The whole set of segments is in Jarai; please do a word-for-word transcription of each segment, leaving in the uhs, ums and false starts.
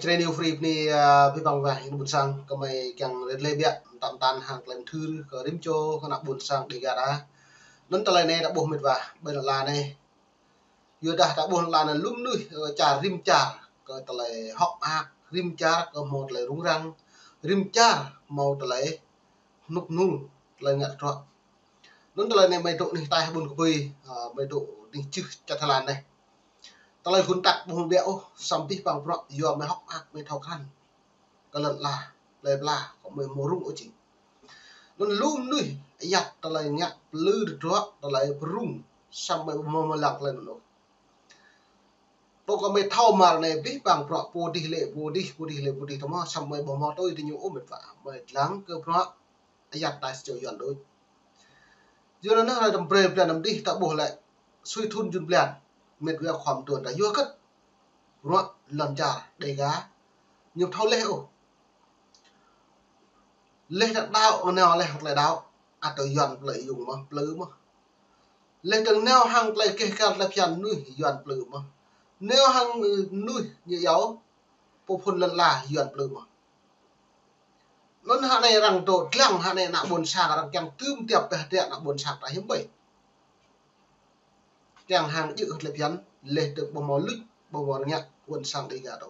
Čre New Free bơni, ah, abih bang wa, ih ƀuôn sang, kơmơi kiăng rơtlê biă, mơtam mơtam hăng tơlơi mơthưr kơ rĭm čô kơ ană ƀuôn sang Dega ta. Anŭn tơlơi anai ta ƀuh met wa, ƀơi lŏn la anai. Yua dah ta ƀuh lŏn la anai lu mơnuih, ơ, čar rĭm čar kơ tơlơi hŏk mơak, rĭm čar kơ hmâo tơlơi rŭng răng, rĭm čar hmâo tơlơi hnŭk hnul, tơlơi ngă tơdruă. Anŭn tơlơi anai mơi dŏ anih ataih ƀun kơbơi, ơ, mơi dŏ anih čưh čar Thái Lan anai. Tơlơi gun tăk ƀu hmâo ƀiă ôh, samơ̆ abih bang bruă yua mơi hŏk mơak mơi thâo krăn kơ lŏn la, plơi pla, kơ mơi hmâo rŭng ôh jing. Anŭn lu mơnuih ayăt tơlơi ngă plư tơdruă, tơlơi pơrŭng, samơ̆ mơi ƀu hmâo mơlăng tơlơi anŭn ôh. Tơ kơ mơi thâo mơ̆ng anai abih bang bruă pô dih lĕ pô dih, pô dih lĕ pô dih tơma, samơ̆ mơi ƀu hmâo tui tơ ñu ôh met wa, mơi lăng kơ bruă ayăt ta sa čô Yuan đôč. Yua anŭn hrơi tơm brơi blan năm dih ta ƀuh lĕ sui thŭn jun blan, met wa khŏm tuan ta yua kơ̆t bruă lŏn čar Dega ñu thâo leh ôh. Leh ta đaŏ nao leh tơlơi đaŏ, ăt tơ Yuan plơi yŭng mơ̆, plư mơ̆. Leh dơ̆ng nao hăng tơlơi keh kal tơlơi phiăn mơnuih Yuan plư mơ̆. Nao hăng, ơ, mơnuih ñu yua pô phŭn lŏn la Yuan plư mơ̆. Anŭn hă anai arăng dŏ dlăng hă anai ană ƀuôn sang arăng kiăng tơm tiăp pơh tiăp ană ƀuôn sang ta hiư̆m ƀai. Kiăng hăng djơ̆ tơlơi phiăn, leh dơ̆ng ƀu hmâo luč, ƀu hmâo rơngiă ƀuôn sang Dega ta.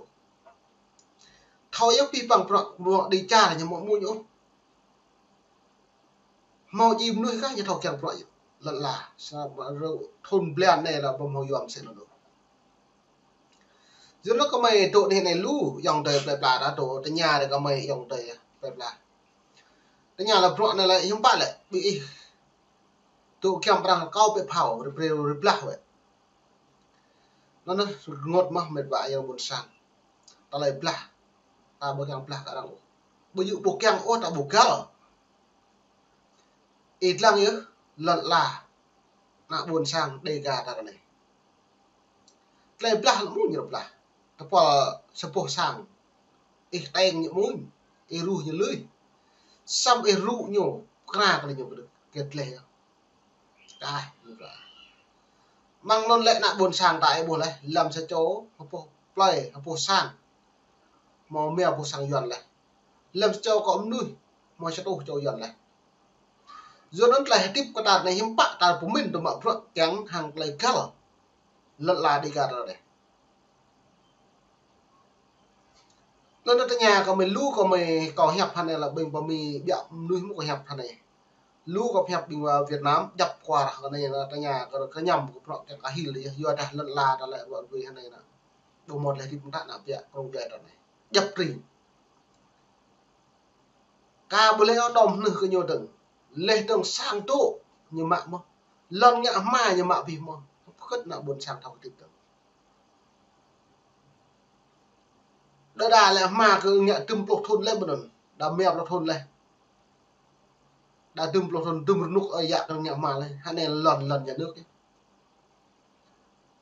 Thâo yơh abih bang bruă, bruă dêh čar ñu hmâo mơ̆n ôh. Hmâo djơ̆ mơnuih kah ñu thâo kiăng bruă lŏn la. Sa bruă thŭn blan anai la ƀu hmâo yua mơsĕ anŭn ôh. Yua anŭn kơmơi dŏ anih anai lu, ayŏng adơi plơi pla ta dŏ, tơña rai kơmơi ayŏng adơi plơi pla. Tơña la bruă anai la hiư̆m pă lĕ, ƀing ih dŏ giăm arăng kâo pĕ phao, rơbrêu rơblah wĕ. Anŭn rơngot mơ̆ met wa ayŏng ƀuôn sang. Tơlơi blah, ta ƀu kiăng blah kơ arăng ôh. Ƀu djơ̆ ƀu kiăng ôh ta ƀu găl. Ih lăng yơh, lŏn la ană ƀuôn sang Dega ta ră anai. Tơlơi blah lĕ mơ̆n ñu blah. Tơpul sa boh sang. Ih teng ñu mơ̆n, ih ruh ñu lui. Samơ̆ ih rŭ ñu, pơkra kơ ñu kơ dơ̆ng, kơ tơlơi yơh. Kah, ñu kah. Mơ̆ng anŭn lĕ ană ƀuôn sang ta ih ƀuh leh, lăm sa čô, ha boh plơi, ha boh sang. Hmâo mia boh sang Yuan leh. Lăm sa čô kơ mơnuih, hmâo sa rơtuh čô Yuan leh. Yua anŭn tơlơi hơdip kơ ta anai hiư̆m pă ta pơmĭn tơ mă bruă kiăng hăng tơlơi găl. Lŏn la Dega ta dêh. Anŭn tơña kơmơi lu kơmơi kâo hiăp hă anai la ƀing pơmĭn biă mơnuih mơ̆ kâo hiăp hă anai. Lu kâo hiăp ƀing wa Việt Nam, djăp kuar hă anai la tơña kơ, kơ ñăm kơ bruă kiăng kơ hil yơh, yua dah lŏn la ta lĕ ruă rui hă anai la. Ƀu hmâo tơlơi hơdip mơta ană biă, krông biă ta anai. Djăp tring. Ka ƀu lĕ ôh đom hnưh kơ ñu dơ̆ng. Leh dơ̆ng sang dŏ ñu mă mơ̆. Lŏn ngă hma ñu mă abih mơ̆. Pơkơ̆t ană ƀuôn sang thâo kơtip dơ̆ng. Đơđa lĕ hma kơ ngă dŭm pluh thŭn leh ƀơi anŭn. Đa mia pluh thŭn leh. Đa dŭm pluh thŭn dŭm rơnŭk ơi yă kơ ngă hma leh. Hă anai lŏn, lŏn nhà nước yơh.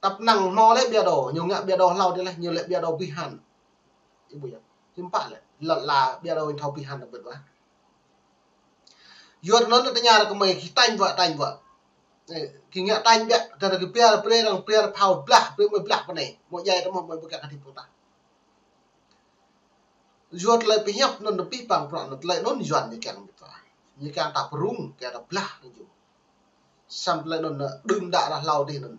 Tăp năng hmâo lĕ ƀiă đô, ñu ngă ƀiă đô hlâo dih leh, ñu lĕ ƀiă đô abih hăn. Ih ƀuh yơh, hiư̆m pă lĕ, lŏn la ƀiă đô ñu thâo abih hăn tơbit wa. Yua anŭn tơña kơmơi ki tañ wa, tañ wa. Ơ, ki ngă tañ biă, tơdah ki pia brơi arăng pia phao blah, brơi mơi blah pơ anai. Mơ̆ djai tơmơ̆ mơi ƀu kiăng hơdip pơtah. Yua tơlơi pơhiăp anŭn abih bang bruă anŭn tơlơi anŭn Yuan ñu kiăng met wa. Ñu kiăng ta pơrŭng, kiăng ta blah anŭn yơh. Samơ̆ tơlơi anŭn đưm đă ră hlâo dih anŭn.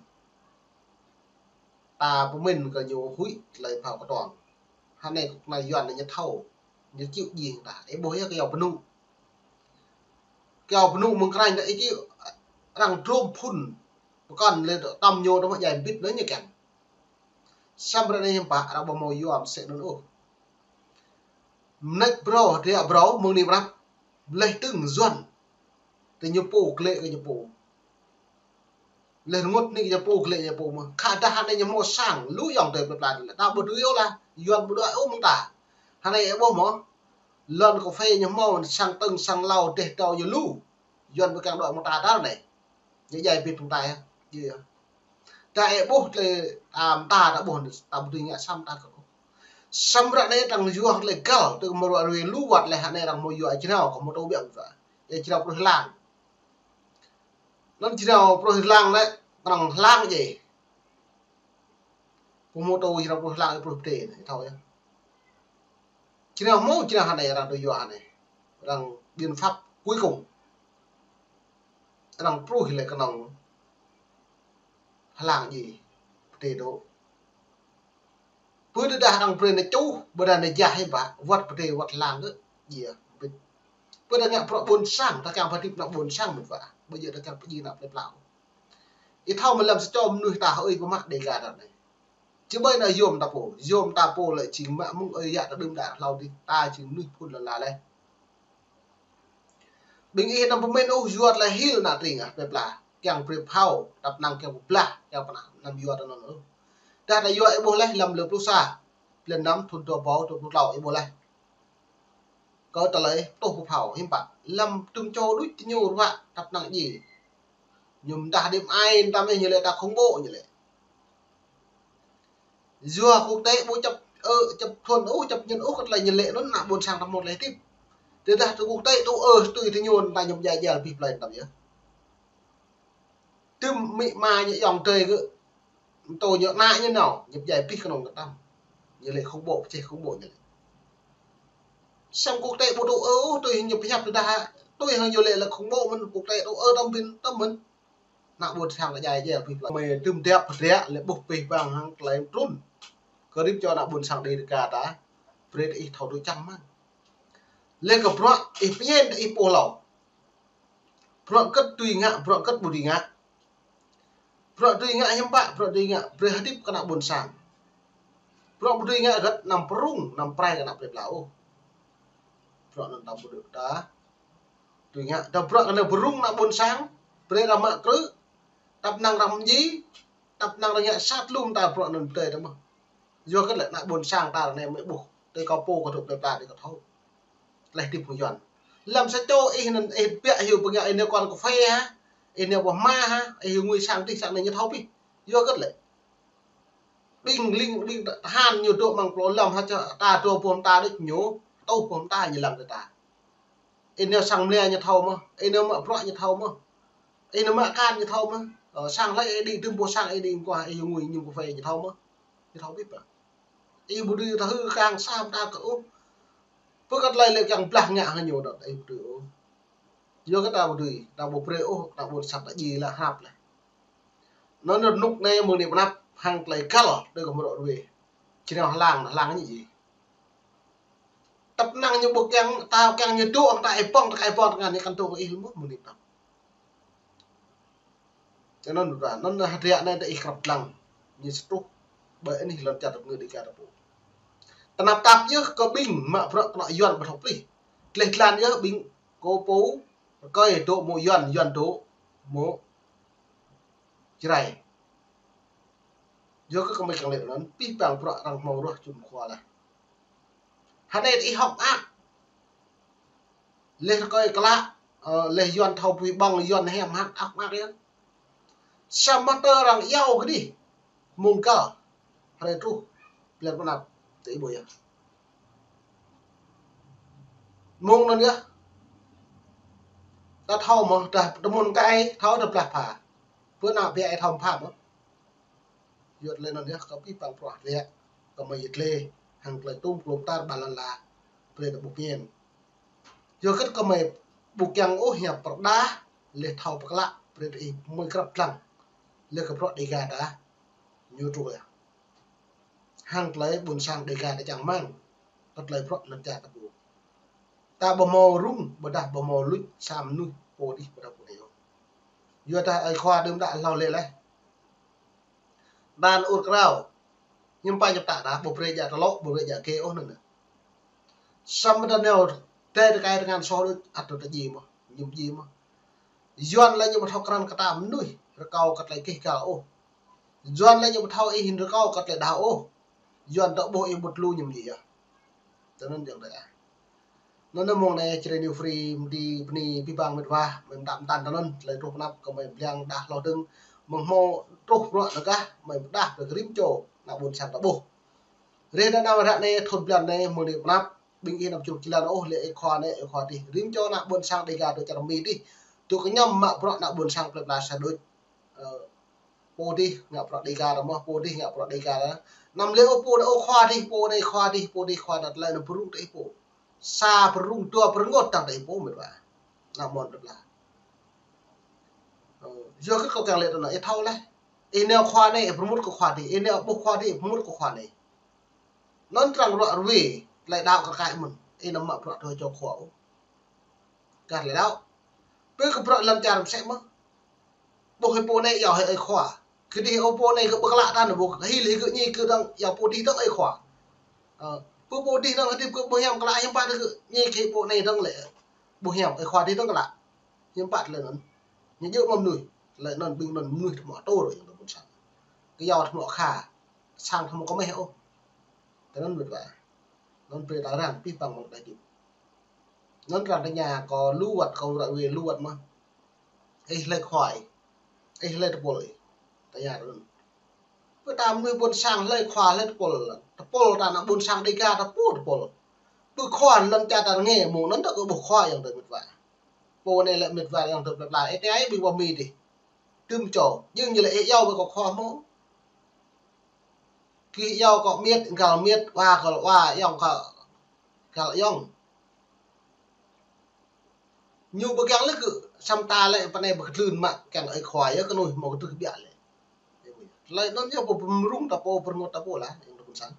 Ta pơmĭn kơ ñu huĭ tơlơi phao kơtuang. Hă anai kơ ană Yuan ñu thâo. Ñu kiu jing ta. Ih ƀuh yơh kơ yua pơnŭ. Kơ yua pơnŭ mơ̆ng krăn ta ih kiu arăng drôm phŭn. Pơkŏn lĕ tơm ñu tơmă djai bit anŭn ñu kiăng. Samơ̆ ră anai hiư̆m pă, arăng ƀu hmâo yua mơsĕ anŭn ôh. Mơneč brâo, hơdră brâo, mơ̆ng anai pơrăp. Leh dơ̆ng Yuan. Tơ ñu pô, glĕ kơ ñu pô. Leh rơngot anai kơ ñu pô, glĕ ñu pô mơ̆. Khă dah anai ñu hmâo sang, lu ayŏng adơi plơi pla anai. Ta ƀu tui ôh lah, Yuan ƀu đuaĭ ôh mơ̆ng ta. Hă anai ih ƀuh mơ̆. Lŏn kơphê ñu hmâo, sang tơ̆ng, sang lao, dêh dâo ñu lu. Yuan ƀu kiăng đuaĭ mơ̆ng ta ta anai. Ñu djai bit mơ̆ng ta yơh. Yơh. Ta ih ƀuh tơlơi, a, mơta ta ƀuh, ta ƀu dưi ngă sa mơta kơ. Samơ̆ ră anai arăng yua tơlơi găl, tơ kơ mơ̆ ruă rui lu wăt leh hă anai arăng hmâo yua jrao, kơ hmâo tơbiă mơta. Yua jrao pruih hlang. Anŭn jrao pruih hlang lĕ, arăng hlang jĕ. Kơ hmâo tơ jrao pruih hlang, pruih pơdrê, thâo yơh. Čơnah mơ̆, čơnah hơnai arăng tui yua hơnai. Arăng biện pháp cuối cùng. Arăng pruih lĕ kơnơ̆ng hlang ji pơtê dŏ. Pơ tơdah arăng brơi nao čuh, ƀôdah nao jah hĭ ƀă, wơ̆t pơtê wơ̆t hlang kơ ji. Pơ tơdah ngă bruă ƀôn sang, ta kiăng pơtip ană ƀôn sang mơ̆n wă. Ƀơi yơh ta kiăng pơjing ană plơi pla. Ih thâo mơ̆ lăm sa čô mơnuih ta hơi pơmă Dega ta anai. Či ƀai ană yôm ta pô, yôm ta pô lĕ jing mă mơ̆ng ơi yă ta đưm đă hlâo dih, ta jing mơnuih phun lăn la leh. Ƀing ih anăm pơmĭn ôh yua tơlơi hil ană tring ah, plơi pla. Kiăng brơi phao, tăp năng kiăng pơblah, kiăng pơnah anăm yua tơ anŭn ôh. Dah ta yua ih ƀuh leh lăm lơ pluh sa, blan năm thun dua rơbâo dua pluh klâo ih ƀuh leh. Kơ tơlơi tuh pơphao hiư̆m pă. Lăm tŭm čô đôč tơ ñu ruă tăp năng ji. Ñu mơdah đĭ ai tăm ih ñu lĕ ta khủng bố ñu lĕ. Yua quốc tế ƀu chấp, ơ, chấp thuận ôh, chấp nhận ôh kơ tơlơi ñu lĕ anŭn ană ƀôn sang ta mơ̆t lĕ tip. Tơdah tơ quốc tế tŭ ơ tui tơ ñu ta ñu djai djel abih plơi tăm yơh. Tơm amĭ ama ñu ayŏng adơi kơ tơ ñu ană ñu nao, ñu djai abih kơnơ̆ng kơtang. Ñu lĕ khủng bố, pơčeh khủng bố ñu lĕ. Samơ̆ quốc tế ƀu tŭ ơ, tui ñu pơhiăp tơdah, tui hăng ñu lĕ lĕ khủng bố mơ̆n, quốc tế tŭ ơ tăm pin, tăm mơ̆n. Ană ƀôn sang ta djai djel abih plơi. Mơi tơm dep pơdră lĕ ƀuh abih bang hăng tơlơi trŭn. Kơ rĭm čô ană ƀôn sang Dega ta, brơi ih thâo tui čang mơ̆n. Lĕ kơ bruă ih pơñen ih pô hlâo. Bruă hơget dưi ngă, bruă hơget ƀu dưi ngă. Bruă dưi ngă hiư̆m pă, bruă dưi ngă, brơi hơdip kơ ană ƀôn sang. Bruă ƀu dưi ngă hơget anăm pơrŭng, anăm prai kơ ană plơi pla ôh. Bruă anŭn ta ƀu dưi ta dưi ngă, ta bruă kơ ană pơrŭng ană ƀôn sang, brơi arăng mă krư̆, tăp năng arăng mơñi, tăp năng arăng ngă sat lum ta bruă anŭn tơi ta mơ̆n. Yua kơ lĕ ană ƀôn sang ta anai mơi ƀuh, tơi kâo pô kơ tŭ plơi pla tơi kâo thâo. Leh tip hăng Yuan. Lăm sa čô ih anŭn ih biă hyu pơngă ih nao kŏn kơphê hă, ih nao ƀuh hma hă, ih hyu ngui sang tih sang anai ñu thâo pih. Yua kơ lĕ. Ƀing ling, ƀing tơhan ñu dŏ amăng plơi lăm hă čơ ta dŏ ƀuh ta đôč ñu, tŭ ƀuh ta ñu lăng kơ ta. Ih nao sang mlĕ ñu thâo mơ̆n, ih nao mă bruă ñu thâo mơ̆n. Ih nao mă akan ñu thâo mơ̆n. Ơ, sang hlơi ih đĭ tơm ƀuh sang ih đĭ mơguah ih ngui ñu kơphê ñu thâo mơ̆n. Ñu thâo pih pă. Ih ƀu dưi ta hư kang sam ta kơ ôh. Pơkăt tơlơi lĕ kiăng blah ngă hăng ñu dŏ ih ƀu dưi ôh. Yua kơ ta ƀu dưi, ta ƀu brơi ôh, ta ƀu sat ta ji lă hrăp leh. Anŭn rơnŭk anai mơ̆ng anai pơnăp hăng tơlơi găl, tơlơi kơ mrŏ ruai. Či nao hlang, hlang ñu ji. Tăp năng ñu ƀu kiăng, ta kiăng ñu dŏ, ta ih pŏng, ta ih pŏng, ta ngă ñu kăn dŏ kơ ih lơ̆m mơ̆ng anai pơnăp. Anŭn ƀu ta, anŭn hơdră anai ta ih krăp lăng. Ñu sơtruh, ƀơi anih lŏn čar tơpơngư Dega ta pô. Tơnap tap yơh kơ ƀing mă bruă kơnŏ Yuan ƀu thâo plih. Tleh tlan yơh ƀing kơ pô, rơkơi dŏ mơ̆ Yuan, Yuan dŏ mơ̆ Jrai. Yua kơ kơmơi kăng lĕ anŭn, pih pang bruă arăng hmâo ruah čun khua leh. Hơnai ih hŏk mơak. Leh rơkơi klă, ơ, leh Yuan thâo pui ƀơ̆ng, Yuan hiam hăt hŏk mơak yơh. Samơ̆ tơ arăng iâu kơ dih. Mơ̆ng găl. Hrơi truh. Blan pơnăp. Tơ ih ƀuh yơh. Mơ̆ng anŭn yơh. Ta thâo mơ̆n, ta tơmŭn kơ ai, thâo ta blah pha. Pơ ană biă ai thâo pha mơ̆n. Yua tơlơi anŭn yơh kơ pih pang bruă lĕ. Kơmơi yơh tơlơi. Hăng tơlơi tŭm klôm tar ƀar lăn la. Brơi ta ƀuh pơñen. Yua kơ kơmơi ƀu kiăng ôh hiăp pơrơđah, leh thâo pơklă, brơi ta ih mơi krăp lăng. Leh kơ bruă Dega ta, ñu truh yơh. Hăng tơlơi ƀôn sang Dega ta čang rơmang, kơ tơlơi bruă lăn čar ta pô. Ta ƀu hmâo rŭng, ƀôdah ƀu hmâo luč, sa mơnuih, pô dih, ƀôdah pô dih. Yua ta ơi khua đưm đă hlâo lĕ leh. Đan ur krao. Hiư̆m pă ñu pơtă ta, ƀu brơi djă tơlŏ, ƀu brơi djă kê ôh anŭn. Samơ̆ ta nao, tơkai tơngan soh đôč, ăt ta ji mơ̆n, ñu ji mơ̆n. Yuan lĕ ñu ƀu thâo krăn kơ ta mơnuih, rơkâo kơ tơlơi kih găl ôh. Yuan lĕ ñu ƀu thâo ih rơkâo kơ tơlơi đaŏ ôh. Yuan dŏ ƀuh ih ƀu tơlu ñu ji yơh. Tơnŭn jing tơlơi ah. Anŭn mơ̆ng anai Jrai New Free mơ̆ng bơni pih pang mĕt wa, mơi mơtă mơtăn tơnŭn, tơlơi truh pơnăp kơ mơi blang đah hloh dơ̆ng, mơ̆ng hmâo truh bruă nao gah, mơi pơdah brơi kơ rĭm čô ană ƀôn sang ta ƀuh. Reh anŭn ră anai thun blan anai mơ̆ng anai pơnăp, ƀing ih anăm čruk či lăng ôh lĕ ih khua anai, ih khua dih. Rĭm čô ană ƀôn sang Dega dŏ čar Mi dih. Dŏ kơñăm mă bruă ană ƀôn sang plơi pla sa đôč. Ơ, Pô dih ngă bruă Dega ră mơ̆, pô dih ngă bruă Dega ră. Anăm lĕ ôh pô anai ôh khua dih, pô anai khua dih, pô dih khua anai, tơlơi anŭn pơrŭng tơ ih pô. Sa pơrŭng dua pơrơngot tăng tơ ih pô mĕt wa. Anăm mơ̆n tơplah. Ơ, yua kơ kâo kiăng lĕ tơ anai, ih thâo laih. Ih nao khua anai, ih pơrơmut kơ khua dih, ih nao ƀuh khua dih, ih pơrơmut kơ khua anai. Anŭn trăng ruă ruê, tơlơi đaŏ kơ kaĭ mơ̆n, ih anăm mă bruă tui čô khua ôh. Kah tơlơi đaŏ. Pơ kơ bruă lŏn čar mơsĕ mơ̆n. Ƀuh ih pô anai iâu ih ơi khua. Kơ dih ôh pô anai kơ ƀu klă tăn ƀu kơ hil ih kơ ñi kơ dơ̆ng iâu pô dih dơ̆ng ơi khua. Ơ, pơ pô dih dơ̆ng hơdip kơ ƀu hiam klă hiam pă kơ ñi kơ pô anai dơ̆ng lĕ. Ƀu hiam ơi khua dih dơ̆ng klă. Hiam pă tơlơi anŭn. Ñu djơ̆ mơ̆ng mơnuih. Tơlơi anŭn ƀing anŭn mơnuih tơhmư̆ tơr yơh tơpŭn sang. Kơ yua tơhmư̆ kha. Sang tơhmư̆ kơ meh ôh. Tơ anŭn mĕt wa. Anŭn brơi ta răng pih păng mơ̆ng ta jĭp. Anŭn răng tơña kơ lu wơ̆t kơ ră ruê lu wơ̆t mơ̆n. Ih hlơi khua ih. Ih hlơi tơpul ih. Tơña tơ anŭn. Pơ ta mơnuih ƀôn sang hlơi khua hlơi tơpul. Tơpul ta ană ƀôn sang Dega ta pô tơpul. Pơ khua lŏn čar ta rơngai mơ̆ng anŭn ta kơ ƀuh khua yơh tơ mĕt wa. Pô anai lĕ mĕt wa yơh tơ pla pla. Ih tơña ih ƀing ƀu mĭn dih. Tơm čô. Jing ñu lĕ ih iâu ƀơi kơ khua mơ̆. Kơ iâu kơ miet, găl miet, wa găl wa, yŏng kơ găl yŏng. Ñu ƀu kiăng lĕ kơ samơ̆ ta lĕ pơ anai ƀu kơtlưn mă kiăng ơi khua yơh kơ mơnuih mơ̆ kơtrưh biă lĕ. Tơlơi anŭn yơh pô pơrŭng ta pô pơrơngot ta pô lah, yơh tơpŭn sang.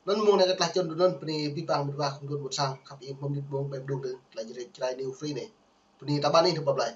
Anŭn mơ̆ng anai kơ tơlơi čun anŭn bơni pih păng mĕt wa khŏm tơpŭn sang, khăp ih mơ̆ng mơnit mơ̆ng pơm đung đung, tơlơi jrĕ jrai new free anai. Bơni ta ƀan ih tơ pap lai.